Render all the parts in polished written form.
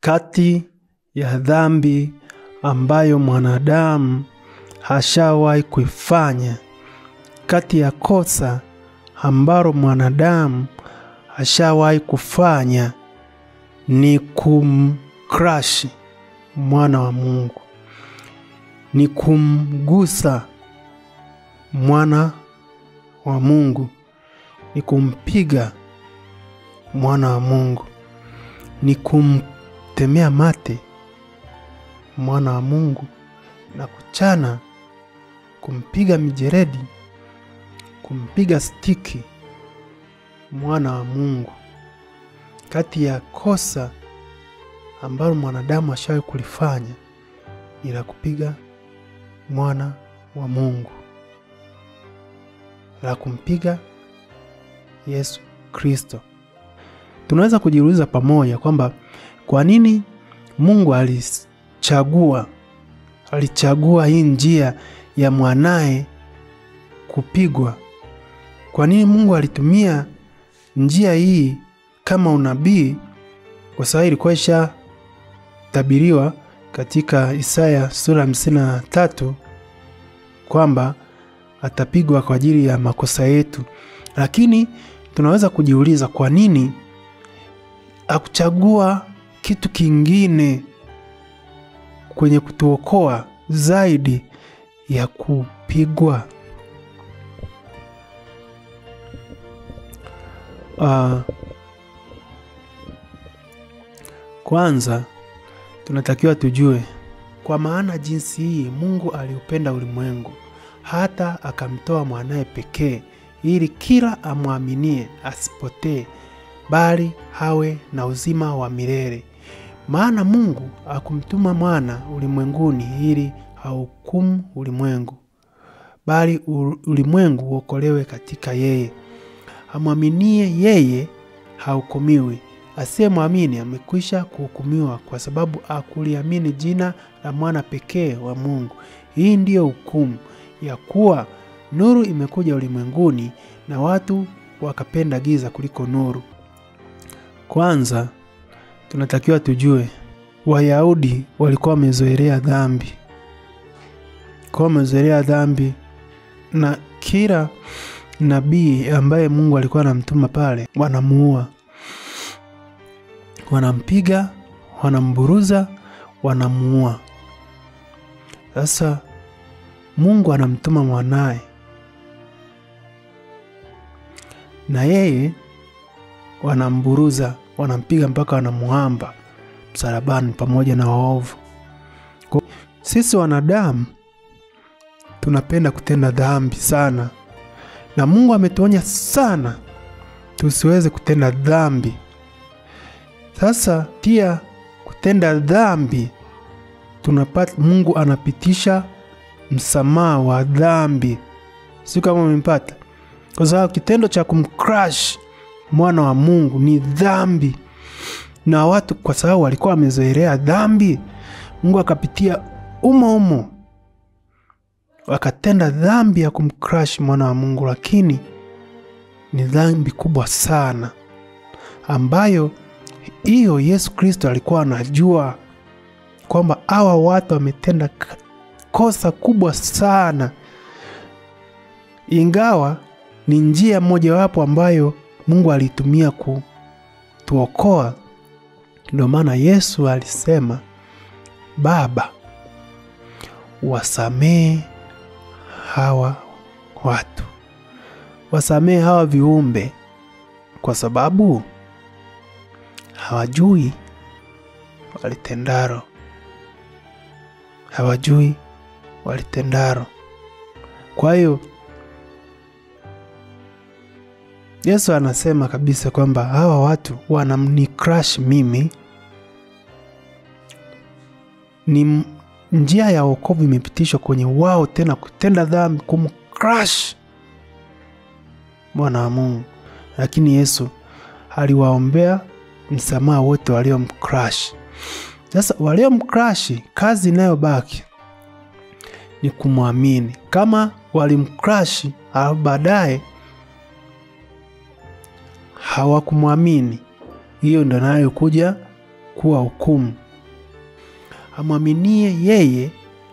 Kati ya dhambi ambayo mwanadamu hashawahi kuifanya, kati ya kosa ambalo mwanadamu hashawahi kufanya ni kumcrush mwana wa Mungu, ni kumgusa mwana wa Mungu, ni kumpiga mwana wa Mungu, ni kumtemea mate mwana wa Mungu na kuchana, kumpiga mijeredi, kumpiga stiki mwana wa Mungu. Kati ya kosa ambalo mwanadamu ashawahi kulifanya ni la kupiga mwana wa Mungu, la kumpiga Yesu Kristo. Tunaweza kujiuliza pamoja kwamba kwa nini Mungu alichagua hii njia ya mwanae kupigwa? Kwa nini Mungu alitumia njia hii kama unabii? Kwa sababu ilikuwa ishatabiriwa katika Isaya sura 53 kwamba atapigwa kwa ajili ya makosa yetu. Lakini tunaweza kujiuliza kwa nini hakuchagua kitu kingine kwenye kutuokoa zaidi ya kupigwa? Kwanza tunatakiwa tujue, kwa maana jinsi hii Mungu aliupenda ulimwengu hata akamtoa mwanae pekee, ili kila amwaminie asipotee, bali hawe na uzima wa milele. Maana Mungu hakumtuma mwana ulimwenguni ili ahukumu ulimwengu, bali ulimwengu uokolewe katika yeye. Amwaminie yeye hahukumiwi, asiyemwamini amekwisha kuhukumiwa, kwa sababu hakuliamini jina la mwana pekee wa Mungu. Hii ndiyo hukumu, ya kuwa nuru imekuja ulimwenguni, na watu wakapenda giza kuliko nuru. Kwanza tunatakiwa tujue Wayahudi walikuwa wamezoelea dhambi. Kwa wamezoelea dhambi, na kila nabii ambaye Mungu alikuwa anamtuma pale wanamuua, wanampiga, wanamburuza, wanamuua. Sasa Mungu anamtuma mwanae, na yeye wanamburuza, wanampiga mpaka wanamuhamba msalabani pamoja na waovu. Sisi wanadamu tunapenda kutenda dhambi sana, na Mungu ametuonya sana tusiweze kutenda dhambi. Sasa pia kutenda dhambi tunapata, Mungu anapitisha msamaha wa dhambi. Sio kama umempata? Kwa sababu kitendo cha kumcrush mwana wa Mungu ni dhambi, na watu kwa sababu walikuwa wamezoelea dhambi, Mungu akapitia umo wakatenda dhambi ya kumcrush mwana wa Mungu. Lakini ni dhambi kubwa sana ambayo hiyo Yesu Kristo alikuwa anajua kwamba hawa watu wametenda kosa kubwa sana, ingawa ni njia mojawapo ambayo Mungu alitumia kutuokoa. Ndio maana Yesu alisema, Baba, wasamee hawa watu, wasamee hawa viumbe, kwa sababu hawajui walitendaro, hawajui walitendaro. Kwa hiyo Yesu anasema kabisa kwamba hawa watu wanamnicrush mimi. Ni njia ya wokovu imepitishwa kwenye wao tena kutenda dhambi, kumcrush mwana wa Mungu. Lakini Yesu aliwaombea msamaha wote waliomcrush. Sasa waliomcrush, kazi inayobaki ni kumwamini. Kama walimcrush au baadaye hawakumwamini, hiyo ndio nayo kuja kuwa hukumu. Amwaminie yeye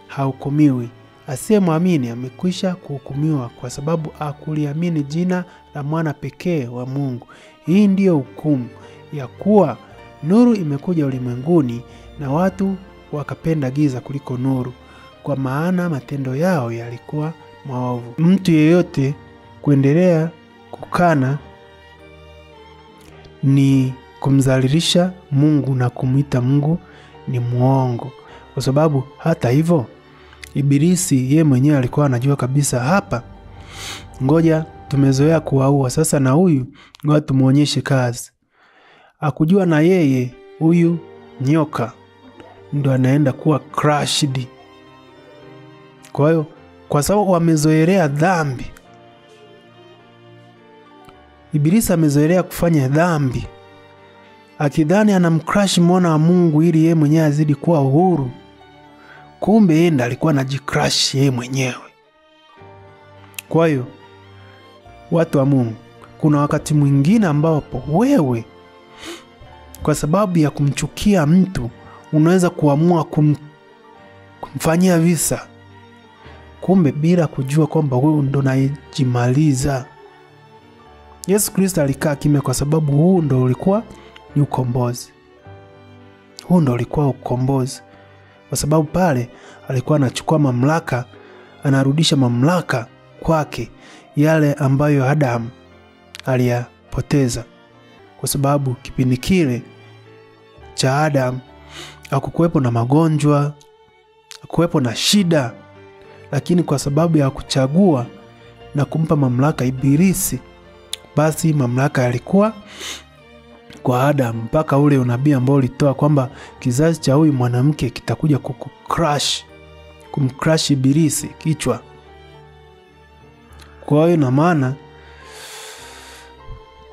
hahukumiwi, asiyemwamini amekwisha kuhukumiwa, kwa sababu hakuliamini jina la mwana pekee wa Mungu. Hii ndiyo hukumu, ya kuwa nuru imekuja ulimwenguni, na watu wakapenda giza kuliko nuru, kwa maana matendo yao yalikuwa maovu. Mtu yeyote kuendelea kukana ni kumdhalilisha Mungu na kumuita Mungu ni muongo. Kwa sababu hata hivyo Ibilisi ye mwenyewe alikuwa anajua kabisa, hapa ngoja tumezoea kuwaua, sasa na huyu ngoja tumuonyeshe kazi. Akujua na yeye huyu nyoka ndo anaenda kuwa crushed. Kwa hiyo kwa sababu wamezoelea dhambi, Ibilisi amezoelea kufanya dhambi, akidhani anamcrush mwana wa Mungu ili yeye mwenyewe azidi kuwa uhuru. Kumbe yeye ndiye alikuwa anajicrush yeye mwenyewe. Kwa hiyo watu wa Mungu, kuna wakati mwingine ambapo wewe kwa sababu ya kumchukia mtu unaweza kuamua kumfanyia visa, kumbe bila kujua kwamba wewe ndo unajimaliza. Yesu Kristo alikaa kimya kwa sababu huu ndo ulikuwa ni ukombozi. Huu ndo ulikuwa ukombozi. Kwa sababu pale alikuwa anachukua mamlaka, anarudisha mamlaka kwake, yale ambayo Adamu aliyapoteza. Kwa sababu kipindi kile cha Adamu hakukuwepo na magonjwa, hakukuwepo na shida, lakini kwa sababu ya kuchagua na kumpa mamlaka Ibilisi, basi mamlaka yalikuwa kwa Adam, mpaka ule unabii ambao ulitoa kwamba kizazi cha huyu mwanamke kitakuja kukucrush, kumcrush Ibilisi kichwa. Kwa hiyo na maana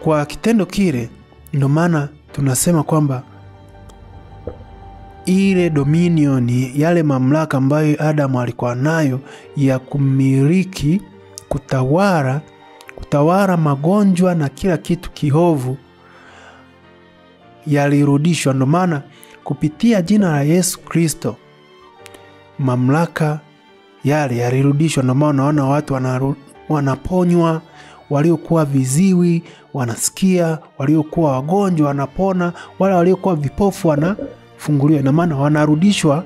kwa kitendo kile, ndio maana tunasema kwamba ile dominion, yale mamlaka ambayo Adamu alikuwa nayo ya kumiliki, kutawala magonjwa na kila kitu kihovu, yalirudishwa. Ndio maana kupitia jina la Yesu Kristo mamlaka yale yalirudishwa. Ndio maana unaona watu wanaponywa, waliokuwa viziwi wanasikia, waliokuwa wagonjwa wanapona, wale waliokuwa vipofu wanafunguliwa. Ina maana wanarudishwa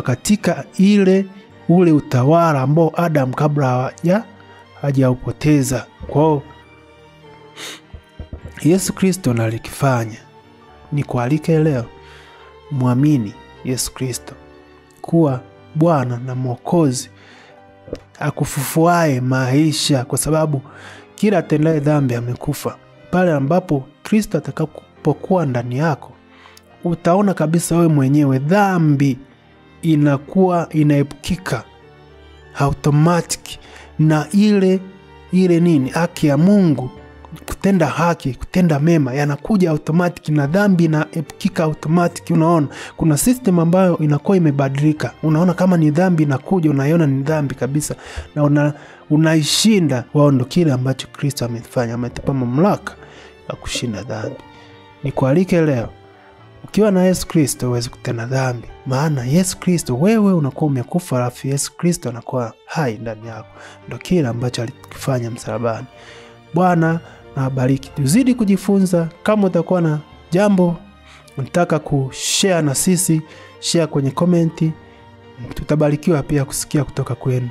katika ile ule utawala ambao Adam kabla hajaupoteza. Kwa Yesu Kristo nalikifanya ni kualike leo muamini Yesu Kristo kuwa Bwana na Mwokozi akufufuae maisha, kwa sababu kila atendaye dhambi amekufa. Pale ambapo Kristo atakapokuwa ndani yako, utaona kabisa wewe mwenyewe dhambi inakuwa inaepukika automatic, na ile nini, haki ya Mungu, kutenda haki, kutenda mema yanakuja automatic, na dhambi inaepukika automatic. Unaona kuna system ambayo inakuwa imebadilika. Unaona kama ni dhambi inakuja, unaiona ni dhambi kabisa na unaishinda. Wao ndo kile ambacho Kristo amefanya, ametupa mamlaka ya kushinda dhambi. Nikualike leo, ukiwa na Yesu Kristo huwezi kutenda dhambi, maana Yesu Kristo wewe unakuwa umekufa, alafu Yesu Kristo anakuwa hai ndani yako. Ndo kile ambacho alikifanya msalabani. Bwana na abariki. Tuzidi kujifunza. Kama utakuwa na jambo unataka kushare na sisi, share kwenye komenti. Tutabarikiwa pia kusikia kutoka kwenu.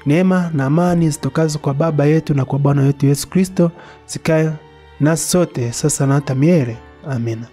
Neema na amani zitokazo kwa Baba yetu na kwa Bwana wetu Yesu Kristo zikae nasi sote sasa na hata milele. Amina.